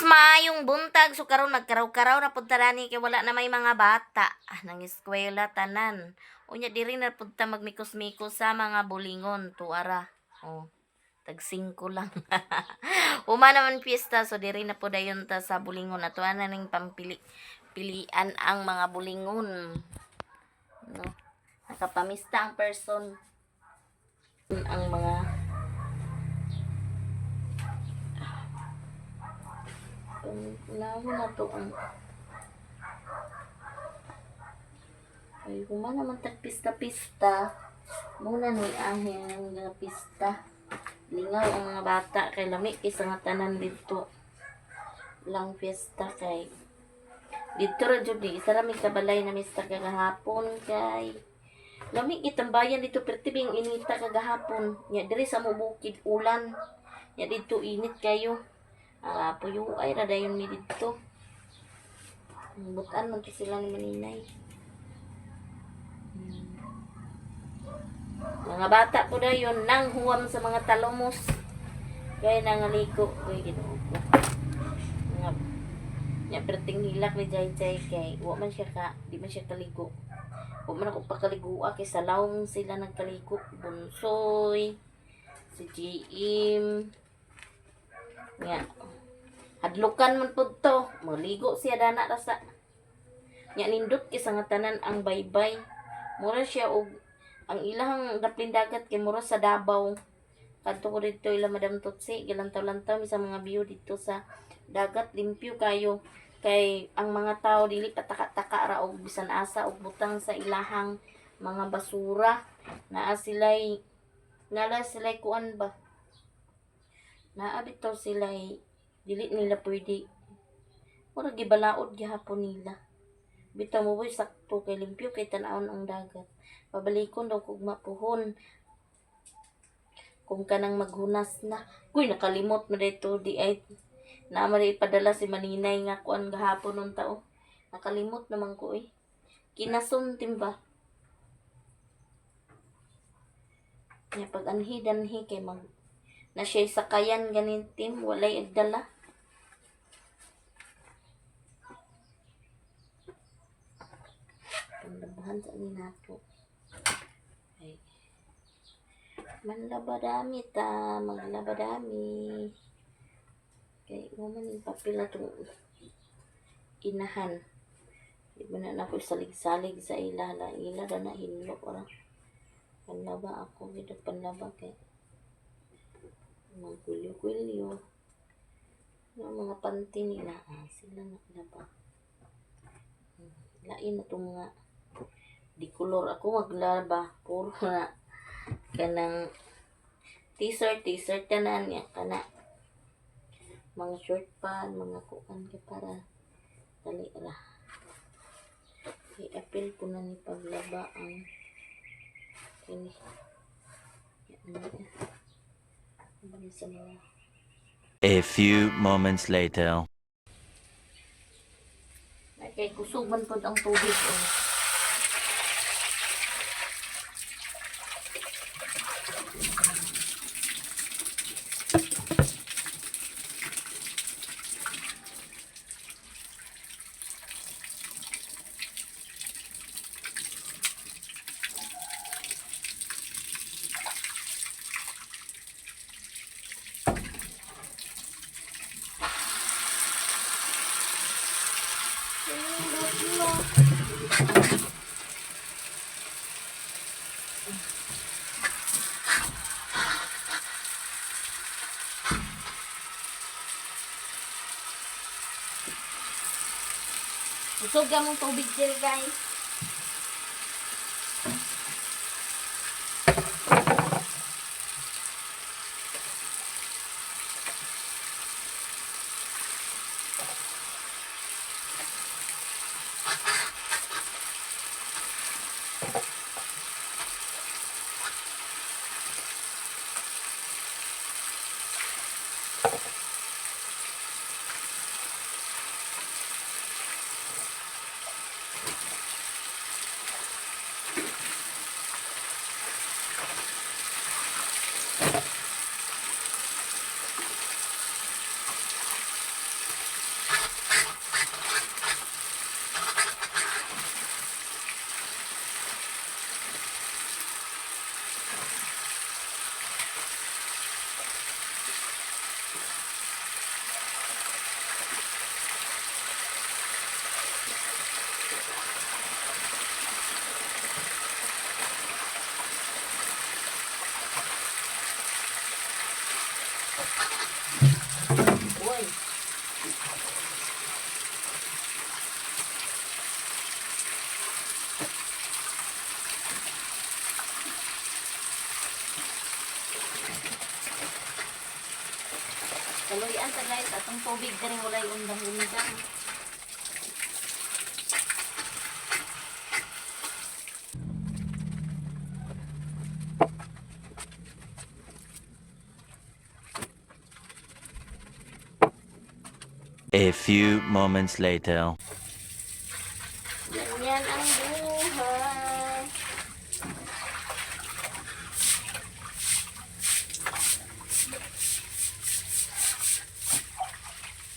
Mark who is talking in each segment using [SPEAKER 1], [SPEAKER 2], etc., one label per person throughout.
[SPEAKER 1] Maayong buntag. So karon magkaraw-karaw na pud ta rani kay wala na may mga bata. Ah, nang eskwela tanan. Unya diri na pud ta magmikos-mikos sa mga bulingon tuara. Oh, tag 5 lang. Uma naman piyesta, so diri na po dayon ta sa bulingon. Ato na ning pampili pilian ang mga bulingon. No. Nakapamista ang person ang mga unahon na to ang ay huma naman tag pista-pista muna ni ahing mga pista, lingaw ang mga bata kay lami kaysa nga tanan didto lang fiesta kay didto ra jud di isa ra mi kabalay na mista kagahapon kay lami gitambayan dito, perti bing inita kagahapon nya diri sa mo bukid ulan nya didto init kayo. Ah, puyo ay ra dayon mi didto. Butan man to sila ni Maninay. Mga bata po dayon nang huwam sa mga talomos. Kaya nangaliko uy Ginoo ko. Mga nya perting hilak ni Jai Jai kay wa man siya ka di man siya kaligo. Wa man ako pakaligua kay sa lawong sila nagkaligo. Bunsoy, si GM. Nga hadlukan man pud to, maligo siya dana ra sa. Nya nindot kay sa nga tanan ang baybay. Mura siya og ang ilahang daplin dagat kay mura sa Davao. Kadto ko didto ila Madam Tutsi, gilantaw-lantaw mi sa mga view dito sa dagat, limpyo kayo kay ang mga tao dili pataka-taka ra og bisan asa og butang sa ilahang mga basura. Naa sila'y nala sila'y kuan ba? Naa bitaw sila'y dili nila pwede. Mura gibalaod gihapon nila. Bitaw mo boy sakto kay limpyo kay tan-awon ang dagat. Pabalikon daw kog mapuhon kung kanang maghunas na. Kuy, nakalimot mo dito di ay na mo ipadala si Maninay nga kuan gahapon nun tao. Nakalimot naman ko eh. Kinasun timba. Nya pag anhi danhi kay mag na siya'y sakayan ganin tim walay agdala. Panlabahan sa ni nato. Ay. Manlaba dami ta, maglaba dami. Kay wa man yung papel atong inahan. Di ba na nako salig-salig sa ila la ila ra na hinlo ra. Panlaba ako gid panlaba kay magkulyo-kulyo. Yung mga panty nila, ah, sila na laba. Lain na itong mga di color ako maglaba. Puro na kanang t-shirt, t-shirt tanan niya kana mga short pan, mga kuan kay para dali ra. I-appeal ko na ni paglaba ang kini. Yan, ano yan. Ano sa mga
[SPEAKER 2] A few moments later.
[SPEAKER 1] Ay, kay kusog man pod ang tubig oh. Kusog ang tubig dyan, guys. Kaluyan sa, guys, atong tubig diri walay undang-undang.
[SPEAKER 2] A few moments later.
[SPEAKER 1] Ganyan ang buhay.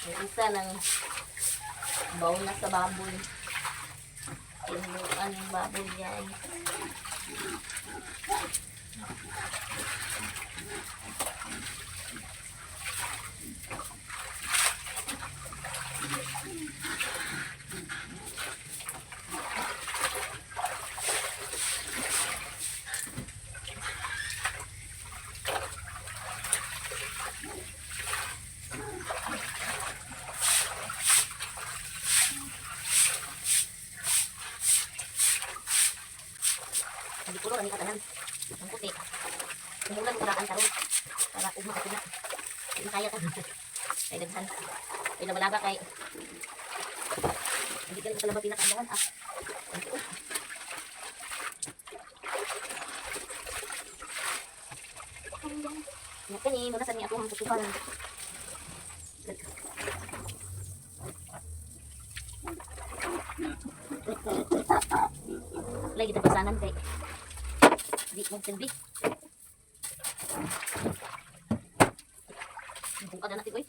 [SPEAKER 1] Yung isa ng baw na sa baboy. Tinuan yung baboy, guys. Hindi ko lang katanan. Ang puti. Umulan ko ang karon para ugma ka na. Di makaya ta. Kay daghan. Kay laba-laba kay. Hindi ka sa laba pinakaandawan ah. Ang tiok. Nga kani muna sa ni ako ang kutukan. Lagi kita pasanan kay di mo silbi. Bungkad na natin, oy.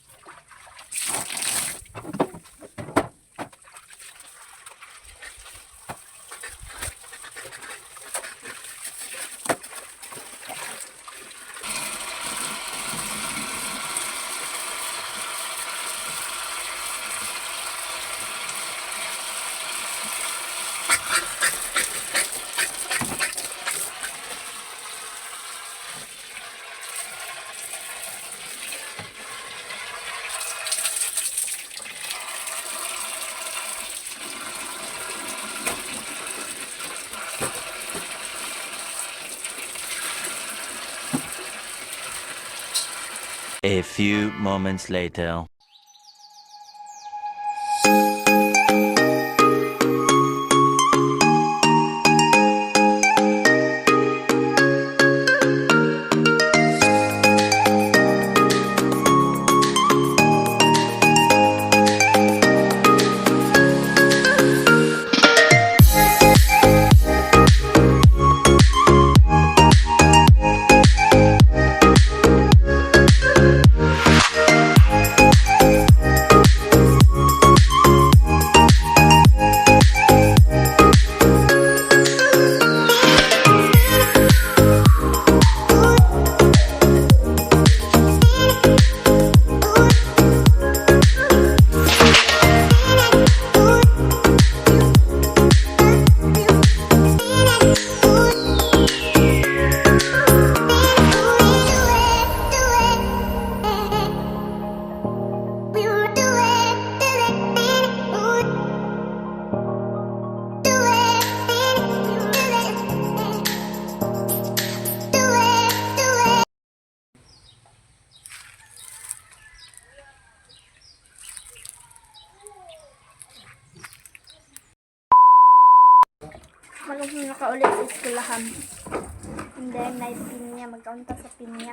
[SPEAKER 2] A few moments later.
[SPEAKER 3] Magaling na ka ulit sa eskwelahan. And then, may pinya. Magkaunta sa pinya.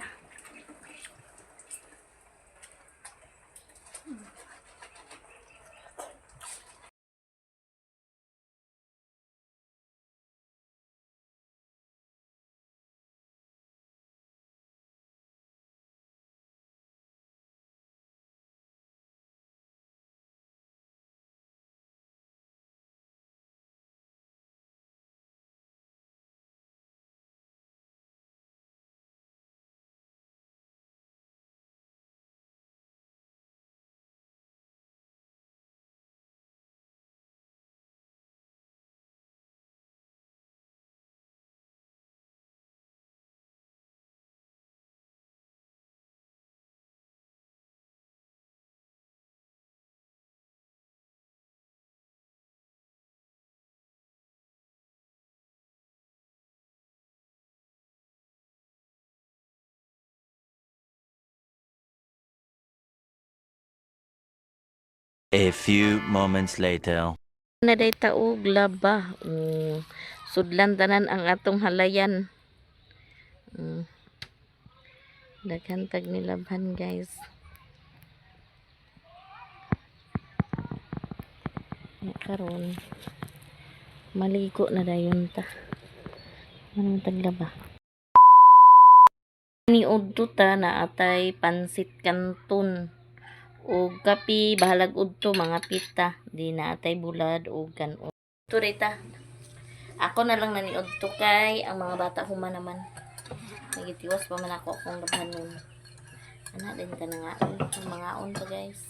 [SPEAKER 2] A few moments later.
[SPEAKER 1] Na day taog laba. Sudlan tanan ang atong halayan. Daghan tag nilabhan, guys. Ya, karon maligo na dayon ta. Ano man taglaba? Ni udto ta na atay pansit kanton og kape, bahalag udto mga pita di na atay bulad og kanon. Turita. Ako na lang naniudto kay ang mga bata human naman. Nagitiwas pa man ako akong labhan nun. Ana din ka na nga. Ang mga on pa, guys.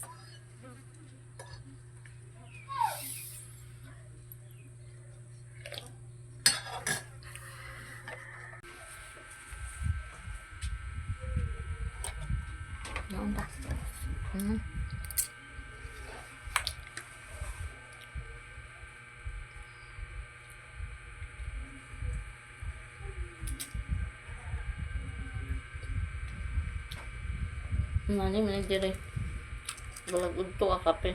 [SPEAKER 1] Naon pa. Mani man dire. Balag udto ka kape.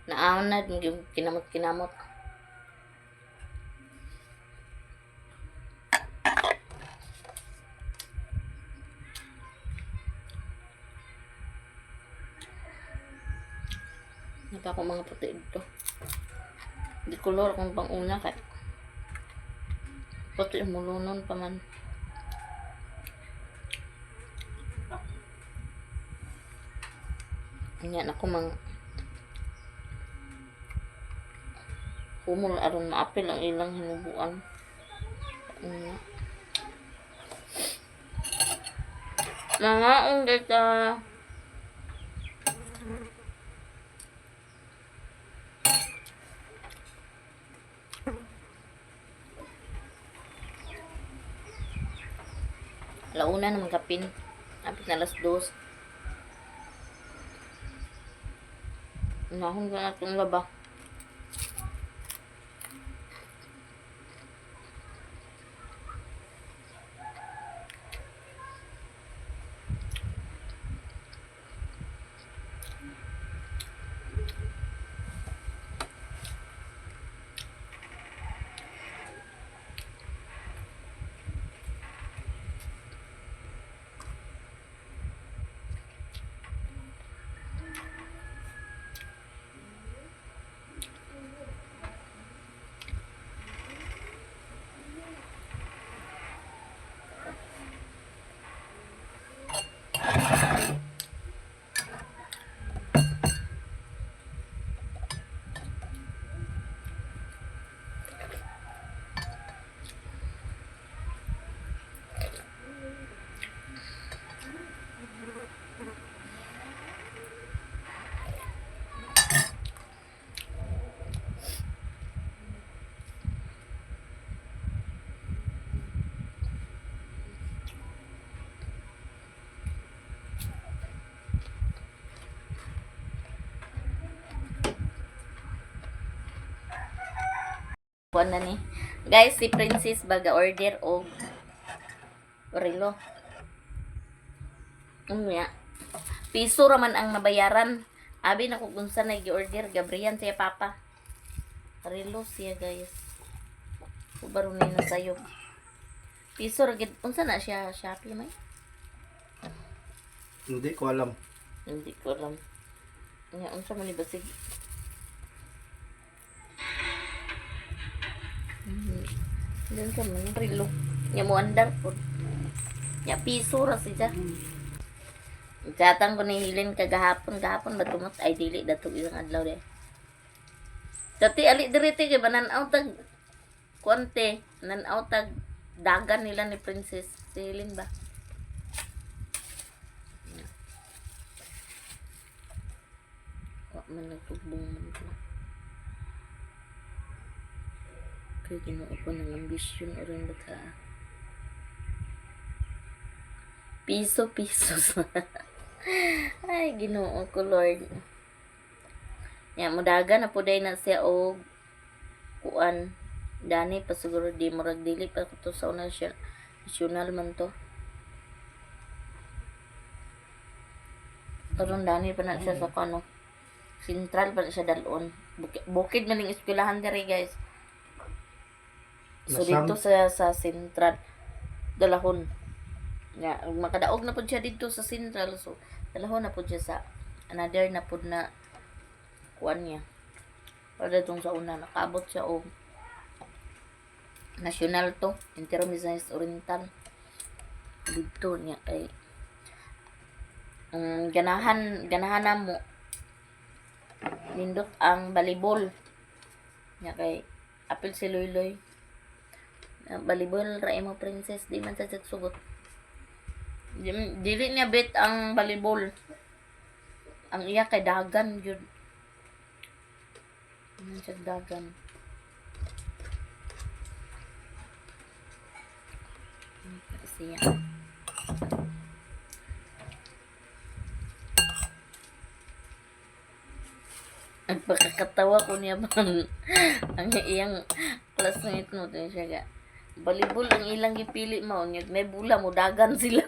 [SPEAKER 1] Naon na kinamot-kinamot. Napa ako mga puti dito. Di kolor kung pang-una kay puti mulunon pa man. Nya na ko mga humol aron maapil ang ilang hinubuan. Nya. Mga dito. Alauna naman kapin. Apit na 2:00. Nahon ka na itong laba. Kuan na ni. Guys, si Princess baga order og relo. Unya. Piso ra man ang nabayaran. Abi na kung unsa na gi-order, Gabriel siya papa. Relo siya, guys. Ubaro ni na sayo. Piso ra gid unsa na siya, Shopee may?
[SPEAKER 4] Hindi ko alam.
[SPEAKER 1] Hindi ko alam. Nya unsa man ni basig. Diyan ka man relo. Nya mo andar po. Nya piso ra siya. Jatang ko ni Helen kagahapon, gahapon matumot ay dili datog isang adlaw de. Dati ali diri te kay bananaw tag kuante, nanaw tag dagan nila ni Princess. Si Helen ba? Wa man nagtugbong man ko. Kay Ginoo ko ng ambisyon oron bata. Piso piso. Ay, Ginoo ko, Lord. Ya, mudaga na po day na siya og kuan dani pa siguro, di murag dili pa to sa una siya, national man to. Karon dani pa na siya sa kuan, central pa na siya dalon. Bukid, bukid man ning eskwelahan diri, guys. So
[SPEAKER 4] Lasam.
[SPEAKER 1] dito sa central dalahon nga makadaog na pud siya dito sa central, so dalahon na pud siya sa another na pud na kuan niya. Para itong sa una nakaabot siya og national to, Entero Misamis Oriental dito niya kay ganahan ganahan na mo nindot ang balibol niya kay apil si Loyloy. Ang balibol ra imo, princess, di man sa sugot. Dili niya bet ang balibol. Ang iya kay dagan jud. Ano siya dagan. Siya. Ang pagkakatawa ko niya ba ang iyang classmate mo din siya ga. Balibol ang ilang gipili mo, nya may bula mo dagan sila.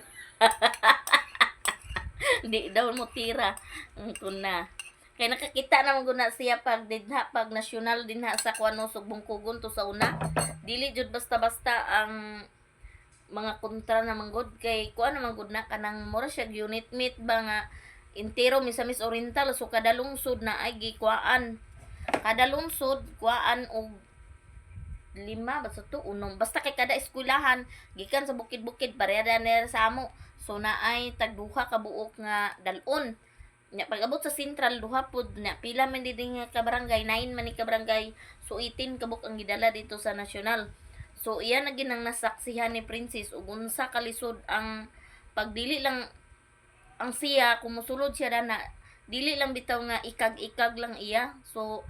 [SPEAKER 1] Di daw mo tira ang kuna. Kay nakakita naman guna siya pag dinha pag nasyonal dinha sa kuano, Sugbong Kugon to sa una. Dili jud basta-basta ang mga kontra na manggod kay kuan naman gud na kanang mura siya unit meet ba nga entero Misamis Oriental, so kada lungsod na ay gikuan, kada lungsod kuan og lima basta to unom, basta kay kada eskwelahan gikan sa bukid-bukid pareha na sa amo, so naay tag duha ka buok nga dal-on nya. Pag abot sa central, duha pud na. Pila man dili nga ka barangay? 9 man ni ka barangay, so 18 ka buok ang gidala dito sa national. So iya na ginang nasaksihan ni Princess ug unsa kalisod ang pagdili lang ang siya kung mosulod siya dana, dili lang bitaw nga ikag-ikag lang iya. So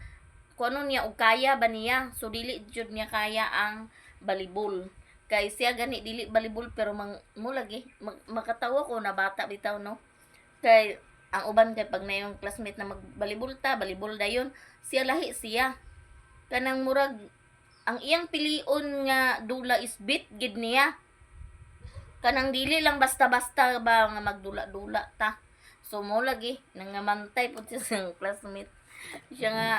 [SPEAKER 1] kung ano niya og kaya ba niya, so dili jud niya kaya ang balibol kay siya gani dili balibol, pero mang mo lagi makatawa ko na bata bitaw, no? Kay ang uban kay pag na yung classmate na magbalibol ta balibol dayon siya, lahi siya kanang murag ang iyang pilion nga dula is bit gid niya, kanang dili lang basta-basta ba nga magdula-dula ta. So mo lagi nangamantay pud siya sa iyang classmate siya nga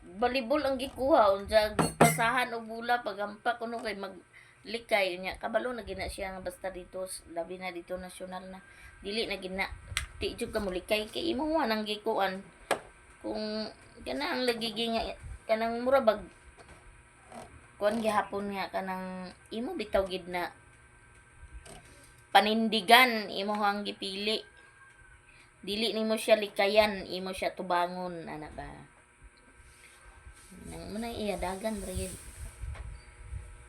[SPEAKER 1] balibol ang gikuha, unsa pasahan og bula pagampa kuno kay maglikay niya. Kabalo na gina siya nga basta dito, labi na dito national na, dili na gina di jud ka molikay kay imo nang gikuan kung kanang lagi nga kanang mura bag kuan gihapon nga kanang imo bitaw gid na panindigan imo ang gipili, dili nimo siya likayan, imo siya tubangon ana ba. Nang mo na iya dagan ra gid,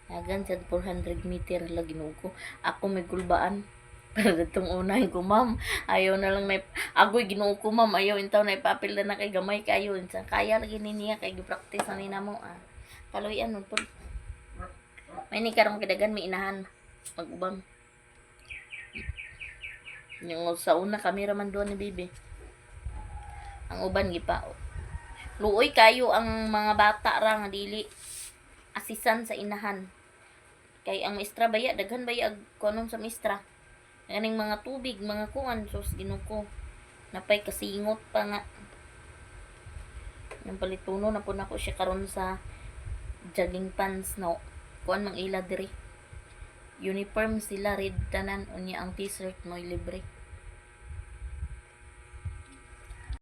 [SPEAKER 1] dagan sa 400 meter la. Ginoo ko, ako may gulbaan pero ditong unahin ko, ma'am, ayaw na lang na agoy. Ginoo ko, ma'am, ayaw intaw na ipapil na kay gamay kayo. Unsa kaya lagi ni niya kay gi-practice na ni namo. Ah, kaluyan man pud may ni karong kidagan may inahan mag-ubang. Yung sa una kami raman doon ni Bibi. Ang uban gipa luoy kayo ang mga bata ra nga dili asisan sa inahan. Kay ang maestra baya daghan baya ag kuanon sa maestra. Ganing mga tubig, mga kuan, sus, Ginoo ko. Napay kasingot pa nga. Yung palituno na po nako siya karon sa jogging pants no. Kuan mang ila diri. Uniform sila, red tanan, unya ang t-shirt mo libre.